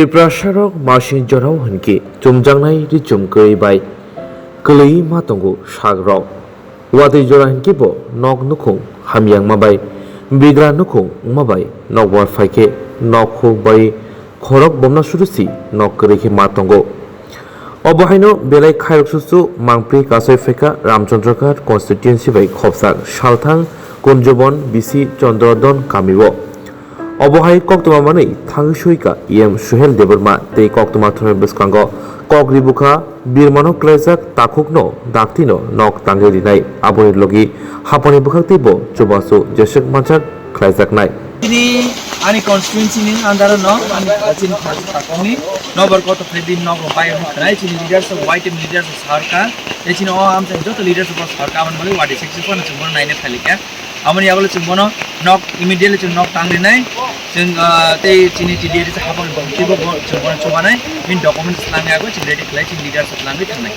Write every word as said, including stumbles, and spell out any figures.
Tiprasarok masing jorao hinkhe chumjaknai richum kwrwi bai kwlwi ma tongo sakrok. Watwi jora hinkhe bo nok nukhung hamyangma bai bigra nukhung wngma bai nokbar phaikhe nok huk bai khorok bomna surusi nok kwrwi khe ma tongo. Obo haino belai khairok susu mangpri kasoi phaikha Ramchandra Ghat constituency bai khopsak Salthang Kunjubon bisi Chandrodon kamio. Obo hai koktwma manwi thangwi soika E M Suhel Debbarma tei koktwma thumnai bwskango kok ribukha birmano klaijak takhukno daktino nok tangwi rinai aboni logi hapani bwkhak teibo chubachu jeswk manjak khlaijaknai. Chini ani constituency ni under no ani chini thangwi takhukni nobar koto khlai bini nok rok bai rok khlai chini leaders of Y T M leaders of sarkar tei chini o amchai joto leaders of sarkar aboni bagwi wadi sixty four no chwngbo naina phalikha. Aboni yagulo chwng bono nok immediately chwng nok tang rinai. Chwng, ah, tei chini T D A D C hapang bongchibo bo chwng bono chubanai. Bini documents tangwi yago chwng ready khlai chwng leaders tangwi thangnai.